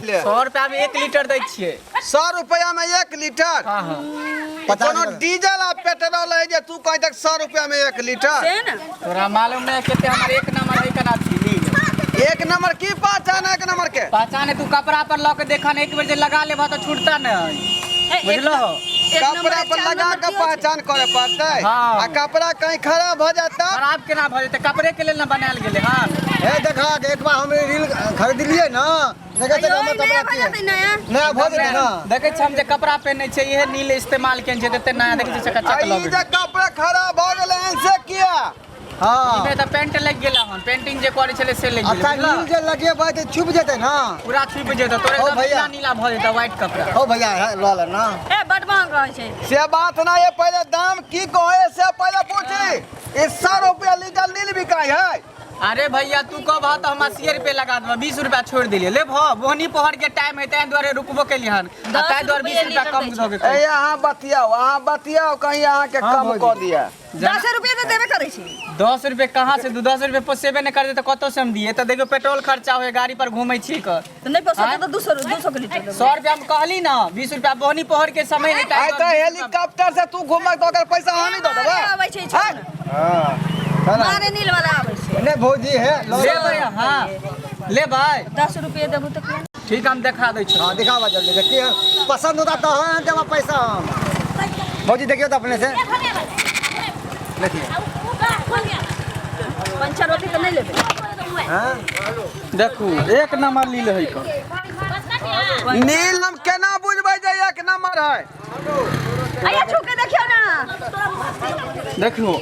ले 100 रुपया में 1 लीटर दै छियै। 100 रुपया में 1 लीटर? हाँ हाँ 50 कोनो रुपया। डीजल आ पेट्रोल है जे तू कहीं तक 100 रुपया में 1 लीटर? से ने। तोरा मालूम नहीं कते हमर एक नंबर है कना थी नील। एक नंबर की पहचान है एक नंबर के? पहचान है, तू कपड़ा पर लऽ के देखा ने, एक बेर जे लगा लेबह तऽ छूटता नहीं। ए, एक बुझलो? एक नंबर कपड़ा पर चार लगा नंबर के की होइ छै? पहचान करे पड़तै? हाँ। आ कपड़ा कहीं खराब हो जाता? खराब केना भऽ जेतै? कपड़े के लेल ने बनायल गेलै हन। हे देखा, एक बार हम रील खरीदलियै ना, देखै छै अयो, हमर ई नया कपड़ा भऽ की जेतै नया। नया भऽ जेतै ना? देखै छी, हम जे कपड़ा पहिनै छियै, इहे नील इस्तेमाल केने छै, तते नया देखै छियै, आ चकचक ई लगै। जे कपड़ा खराब भऽ गेलै हन से किया? हाँ। इमे तऽ पेंट लागि गेल हन, पेंटिंग जे करै छलै से लागि गेलै। अच्छा। बुझलह? नील जे लगेबै तऽ छुपि जेतै ना? पूरा छुपि जेतौ तोरे। ओ एकदम भैया। नीला नीला भऽ जेतौ व्हाइट कपड़ा। हो भैया, हे, लऽ ले ना। ए, बड महग रहै छै। से बात ना ये, पहले दाम की कहे से पहले पूछी। ई 100 रुपया लीटर नील बिकाई है? अरे भैया, तू कहबह तऽ हम 80 रुपये लगा देबह, 20 रुपया छोड़ि देलियै। ले भऽ बोहनी पहर के टाइम है, ताहि दुआरे रुकबो केलियै हन आ 10 ताहि दुआरे रुपये 20 रुपया लीटर कम दै दऽ के ए, अहाँ बतियाओ, अहाँ बतियाओ, कहीं अहाँ के हाँ, कम भौजी। कऽ दिया। 10 रुपये तऽ देबे करै छै। 10 रुपये कहाँ से दू? 10 रुपये पोसेबे नहि करतै तऽ कतौ से हम दिए? तऽ देखियौ, पेट्रोल खर्चा होय, गाड़ी पर घूमै छी कऽ। तऽ नहि पोसेतै तऽ 200, 200 के लीटर देबै। 100 रुपया हम कहली ना, 20 रुपया बोहनी पहर के समय है। आइ तऽ हेलीकॉप्टर से तू घूमक तऽ ओकर पैसा हम ही दऽ देबै? मारे आबै छै, छोड़ ने। हाँ है ना? मारे नील वाला आबै छै। नहि भौजी, हे लऽ ले। लेबै? हाँ, लेबै। 10 रुपये देबू तऽ किया? ठीक, हम देखा दै छी। हाँ, दिखावा जल्दी, देखिए पसंद होता तो हाँ देवा पैसा हम। भौजी, देखियो तो अपने से देखिए। पंचर रोटी तऽ नहि लेबै? हाँ। देखू, एक नंबर लील है कऽ। नील हम केना बुझबै जे एक नंबर है? अया, छू के देखियौ ना। देखियौ।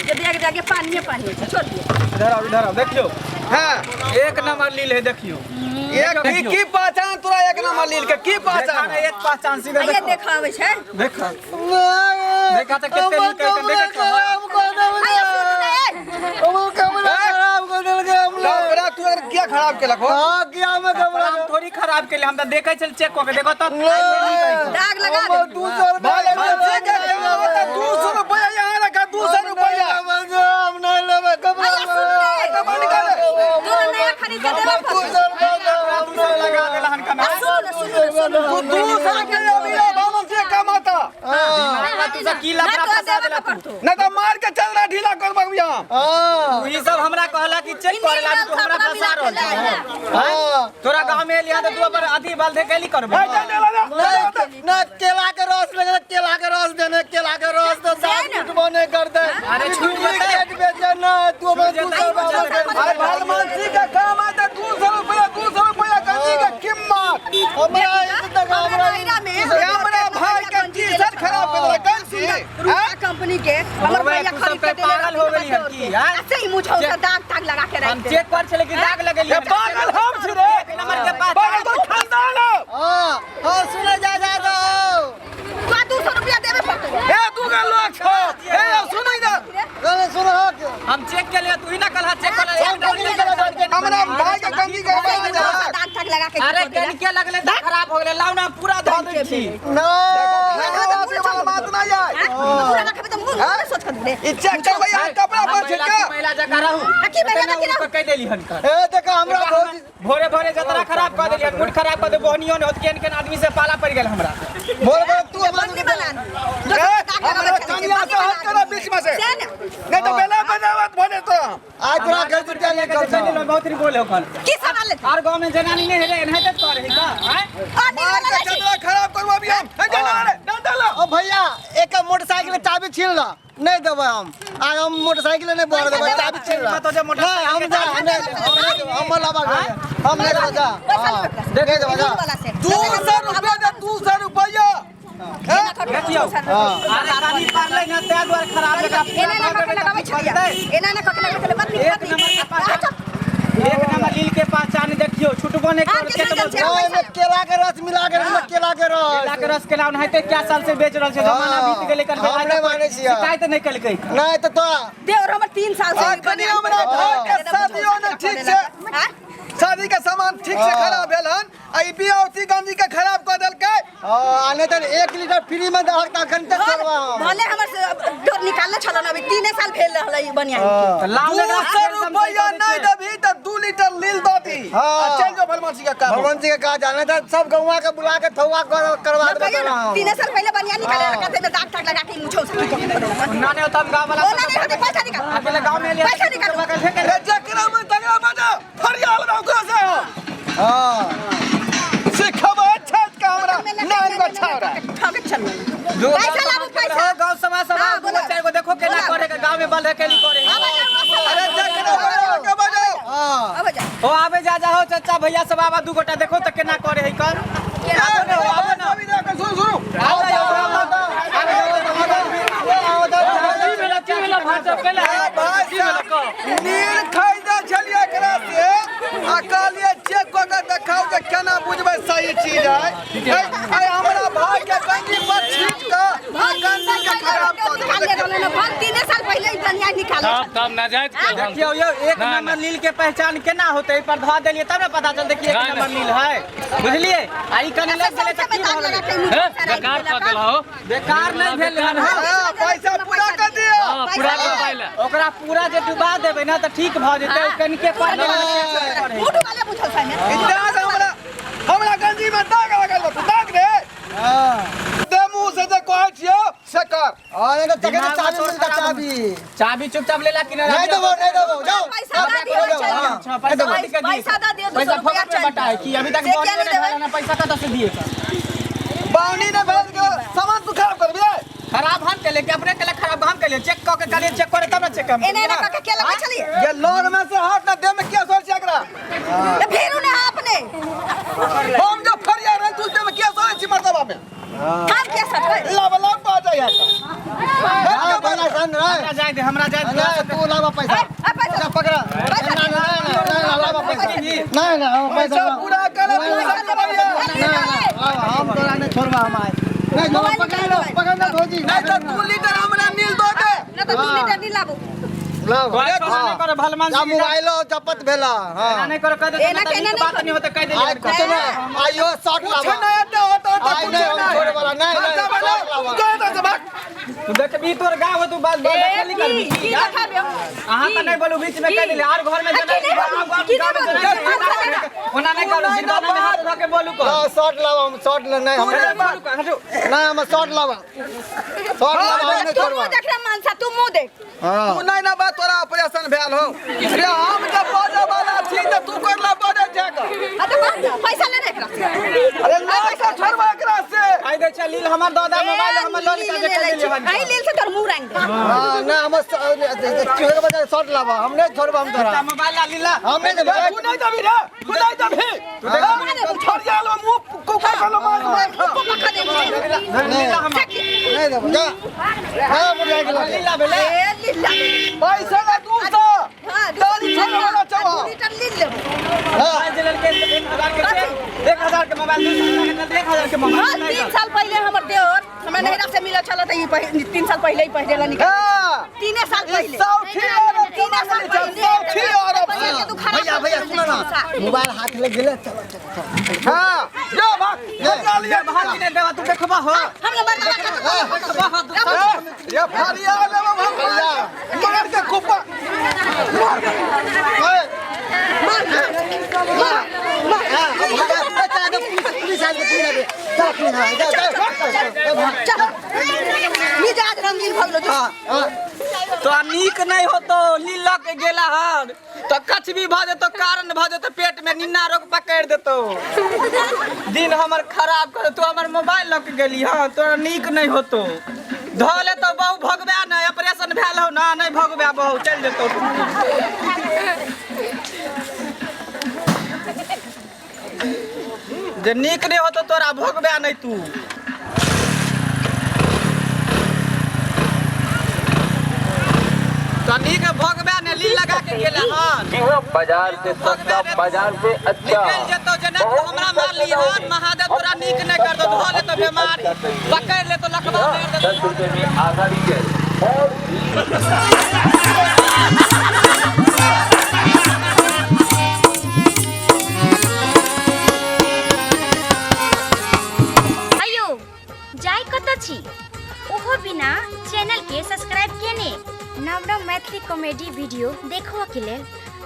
जे देख देख पानिये पानी छै, छोड़ दियौ। इधर आओ, इधर आओ, देखियौ। हाँ। एक नंबर लील है, देखियौ। एक की की पहचान तोरा एक नंबर लील के की देखा पहचान ने है? एक पहचान सीधे। अया, देखो। देखाबै छै। देखा देखा तऽ कते नीक है, देखै छहो? अया, सुनू ने, ए। कपड़ा तू अगर किया खराब केलक हो? हाँ, किया में कपड़ा हम थोड़ी खराब केले, हम तऽ देखै छल चेक कऽ के, देखो तऽ। दाग लगा दे। 200 रुपया। भले मनसे के काम होता, 200 रुपया यहाँ रखा, 200 रुपया। हम नहीं लेबै कपड़ा। अया, सुनू ने। कपड़ा निकाल। तू तऽ नया खरीद के देबे पड़तै। 200 लगा देला हन कना। आ, सुनू ने, सुनू ने, सुनू ने। तू 200 रुपया मिला बामन से कमाता। दिमाग तू सब की नहि लफड़ा तोरा फंसा देबे देला के तू? पड़तौ। नहीं तो मार के चल रहा ढीला कर बगिया। हाँ। तू ई सब हमरा कहला कि चेक करे ला, तू हमरा फंसा रहल छह। हाँ। तोरा गांव में एलिया तऽ तू अपन अथी बल धकेली करबे। नहीं ना, केला के रस लगे, केला के रस देने, केला के रस तो दांत टूटबो नहीं करते। अरे छूट जेतै। डुप्लीकेट बेचे ना तू हमरा 200 रुपया जेतै। अरे भल मनसी के काम आता, 200 रुपया, 200 रुपया गंजी के कीमत। हमरा इस तक हमरा हमरा नैरा में ये हमरा भाई के टी शर्ट खराब कर देलक गंजी। रूपा कंपनी के हमर होबे, भैया तू खरीद सब के पे देले पागल हो गेली हन की, आँय? ऐसे ही मुझे उसका दाग ताग लगा के रख हम दे। चेक कर छले कि दाग लगेली। ये पागल हम छी रे। एक नंबर के पास। पागल तो खानदान हो। हाँ हाँ, सुने जा जा दो। तोरा 200 रुपया देबे पड़तौ। ए, तू के लोग छो, ए सुनै ना। सुने सुनो क्यों? हम चेक के लिए, तू ही ना कल चेक कर ले, एक नंबर के। हमरा भाई के गंजी के ऐसे ही बात मुझे उसका दाग ताग लगा के अरे छोड़ देला। कनिके लगले तऽ खराब हो गेलै, लाउ ना पूरा धो दै छी। ना। वाला बात नहीं है। हाँ? पूरा रखबे तऽ मुँह मुँह सोच के दे। ई चेक करबै यहाँ कपड़ा पर महिला छिड़का। की महिला जकाँ रहू। आ की महिला एतना जकाँ रहू? उनका कहि देली हन कर। ए देखो, हमरा भौजी भोरे भोरे जतरा खराब कऽ देली हन, मूड खराब कऽ दे, बोहनियो ने होत, केहन केहन आदमी से पाला पड़ि गेल हमरा। बोल बोल तू हमरा बन्नी बना दे। ए, हमरा कनिया से हट करो बीच में से। से ने। नहीं तो बेला बनावत बोले तो आज तोरा घर से निकल। बहुत ही बोले ओखन। की सामान लेते? आर गाँव में जनानी नहीं हेले, एनाहिते करे है का, आँय? आ, नील मार वाला के लै छै। चदरा खराब करबो अभी हम। ए, जना रे, डंडा ला। ओ भैया, एक मोटरसाइकिल के चाबी छीन ला, नहीं देबै हम। आज हम मोटरसाइकिल नहीं बोल देबै, चाबी छीन ला। तो जे नहीं, हम जा, हम नहीं देबै, हम नहीं देबै, हम लाबा घर हम नहीं देबै, जा। पैसा हाँ, लेबै ओकरा से। नहीं देबै, जा। नील वाला से। 200 रुपया दे, 200 रुपया। एना कऽ के देखियौ। 200 रुपया। अरे कनी पड़लै ने, ताहि दुआरे खराब एकरा। एना एना कऽ के लगाबै छलियै। एना एना कऽ के लगबै छलियै। बड़ नीक, एक बड़ नंबर नीक। के पहचान, एक नंबर लील के पहचान देखियौ, छुटबो नहि आर करत। किछु केतबो नहि छै। नहीं, एहिमे केला के रस मिला के, एहिमे केला के रस। केला के रस केला ओनाहिते क्या साल से बेच रहल छै, जमाना बीत गेलै कर। हम नहि मानै छियै। शिकायत नहि केलकै। नहीं तो तोरा देवर हमर 3 साल से अखनी हमरा भाई के शादियो ने ठीक से आँय? शादी के सामान ठीक से खराब भेल हन आ ई बियाहती गंजी के खराब कऽ देलकै। हां आने त 1 लीटर फ्री में दहक त अखन तक छोड़बा हम। भले हमर से डोर निकालने छल न, अभी 3 साल भेल रहलै ई बनिया के। लाउ ने 200 रुपया नहीं देबही त 2 लीटर लील दऽ दी। हाँ। आ चल जो भलमानसी के काम। भगवान जी के कहा जाना था सब गौवा के बुला के थौआ करवा ना देबे कहियो तोरा ना, हम। 3 साल पहिले बनिया निकाले रखा थे, में दाग ताग लगा के मुछो से की कऽ ना नहीं होता हम गांव वाला ओना नहीं होते, पैसा निकाल। अकेले गांव में लिया पैसा निकालो। रे जकरा में तगड़ा बजा फरियाल में ओकरा से हो। हां सिखबा अच्छा का हमरा नहीं अच्छा हमरा। ठगत चल। पैसा लाबू, पैसा। गांव समाज सभा हाँ, दू बोलो। चार गो देखो केना बोलो। करे के गांव में बल अकेली करे। अब जाओ, अरे जकरा बजा के बजाओ। हां अब जाओ। ओ आबे जा जाओ चाचा भैया सब आबा दू गोटा देखो त केना करे है कर। आबो ने आबो ने। अभी देखो सुन सुन। आओ आओ भाई साहब, नील खरीदे छलियै एकरा से आ कहलियै चेक कऽ के देखाउ जे केना बुझबै सही चीज है। आइ हमरा भाई के गंजी पर छीट कऽ आ गंजी के खराब कऽ निकालने देलकै। रहलै न, भल 3 साल पहिले ई बनिया निकाले तब तब नाजायज के हम। देखियौ यौ एक ना, नंबर ना। लील के पहचान केना होतै? एहि पर धऽ देलियै तब ने पता चलतै कि एक ना, नंबर ना। लील है, बुझलियै? आ ई कने लागि गेलै तऽ की दाग भऽ लगा गेलै? के मुँह हे, से बेकार राखि कऽ देलक। देलहो। बेकार नहि भेल हन। हाँ, पैसा पूरा कर दियौ। हाँ, पूरा मोबाइल है। ओकरा पूरा जे डुबा देबै ने तऽ ठीक भऽ जेतै। ओ कनिके पानि मुँह डुबाले बुझल छै ने। ई दाग हमरा हमरा गंजी में दाग लागल बा, तू दाग दे। हां दे मुँह से जे कहै छियौ से कर। हां नहीं तो चके दिमाग चाबी तोर मिलता खराब चाबी। चाबी चुपचाप लेला कि नहीं देबो नहीं देबो जाओ। पैसा दे दियो, चल जाओ। अच्छा, पैसा पैसा कथी के दिए? पैसा दे दियो, 200 पैसा रुपया फोकट में चल। बटाए कि अभी तक से बॉडी किया नहीं नहीं भेल ना, पैसा कतऽ से दिए? बाउनी ने भेज के सामान तू खराब कर बिया। खराब हम केले कि अपने केले? खराब हम केले? चेक कऽ के कहलियै चेक करे तब ने चेक हम। एना एना कऽ के के लगबै छलियै? ये लोग में से हाथ ना दे में क्या सोच छै एकरा? तऽ फेरू ने अपने। हम जो फरिया रहे तू दे में क्या सोच छी मर्दबा में? हम किया सटबै? लाब लाब बाजा यहाँ का। हां बना सन रे। हमरा जाय दे, हमरा जाय दे। नहीं तू लावा पैसा। ए, ए, पैसा। जा पकड़ा। पैसा। ना ना ना ना लावा पैसा। नहीं ना हम पैसा पैसा पूरा कर तू सब फरिया। ना ना लावा, हम तोरा नहीं छोड़बा हम आए नहीं लावा, पकड़ लो पकड़ लो भौजी। नहीं तो 2 लीटर हमरा नील दो दे। ना तऽ 2 लीटर नहीं लाबू। लाओ। कोई छोड़ा नहीं करे भलमान जा मोबाइलो जपत भेला। हां नहीं करे कह दे एना तऽ केना नीक नहीं बात नहीं होते कह दे। आज कुछ ना आइयो शॉर्ट कुछ लावा। नहीं आता होता होता आइ कुछ नहीं हम नहीं। छोड़े वाला नहीं नहीं खर्चा वाला, शॉर्ट लावा। जो होता से भाग। तू देखबी तोर गाँव हो तू बात बात अकेली करबी। की देखाबे? अहाँ तऽ नहीं बोलू बीच में कह देली आर घर में की नहीं बोलू? की नहीं बोलू? ओना नहीं करू जिंदाना में हाथ धऽ के बोलू कह। लाओ शॉर्ट लावा हम शॉर्ट ले नहीं हम हटू। नहीं हम शॉर्ट लावा शॉर्ट लावा हम नहीं तू छोड़बा। मुँह देख रे मनसा, तू मुँह देख। हां तू नहीं ना बात तोरा ऑपरेशन भेल हो। रे हम जब बाजा वाला छी त तू करला बाजा जाकर। आ तऽ बात ना, पैसा ले एकरा से। अरे ना का छोड़बा एकरा से। आइ दै छै लील हमर दादा मोबाइल हमर लऽ के कह देलियै हन। एहि लेल से तोर मुँह रंग दे। हां ना हम छोड़े के बजाय शॉर्ट लावा हम नहीं छोड़बा हम तोरा। मोबाइल ला लीला। हम नहीं देबो। तू नहीं दबी रे, तू नहीं दबी। छोड़ जा लो मुंह कुकर लो मार मार। मुँह पकड़ दे। नहीं नहीं देबो जा। हां मुड़ गेलो। लीला भेलै। ए, लीला। पैसा ना 200। हाँ, दादी छोड़े वाला चबा। 2 लीटर लील लेबो। हां जे लड़के 1000 के छै 1000 के मोबाइल 200 के 1000 के हाँ, मोबाइल। 3 साल पहिले हमर देवर हमरा नैहरा से मिलल छल तऽ ई 3 साल पहिले ही पहिरेला निकाल। हां 3 साल पहिले। सौखी औरत 3 साल पहिले। सौखी औरत। भैया भैया सुनो ना मोबाइल हाथ ले गेले चलो चलो चलो। हां जो भाग बचा लिया भाग नहीं देवा तू देखबा हो। हम नंबर लगा देखबा हो तू। ये फरिया लेबो हम मार के कुप्पा। ओए मार मार मार। हां बच्चा के पुलिस आके पुलिस आके चल पुलिस आ जा जा चल मिजाज रंगीन भऽ गेलो। हां हां तो नीक नहीं होतो लील लऽ के गेला हन तो कछ भी भऽ जेतो कारण भऽ जेतो पेट में निन्ना रोग पकड़ देतो। दिन हमर खराब कर तू हमर मोबाइल लऽ के गेली हन तोरा नीक नहीं होतो। धऽ लेतो बहु भगबा नहीं ऑपरेशन भेल हो ना नहीं भगबा बहु चल जेतो। जे नीक नहीं होतो तोरा भगबा नहीं तू। तो नीक भगबा ने लील लगा के गेला हन। जी हाँ, बाजार से सस्ता बाजार से अच्छा। निकल जेतो जे नहीं तो हमरा मार ली हन महादेव तोरा नीक नहीं कर दो धो लेतो बीमारी पकड़ लेतो लखवा मार देतो। 10 रुपए में आधा लीटर और आइयो मैथिली कॉमेडी वीडियो देखबऽ के लेल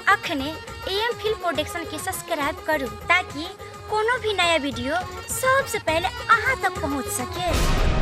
अखने एम फिल्म प्रोडक्शन के सब्सक्राइब करू ताकि कोनो भी नया वीडियो सबसे पहले अहाँ तक पहुँच सके।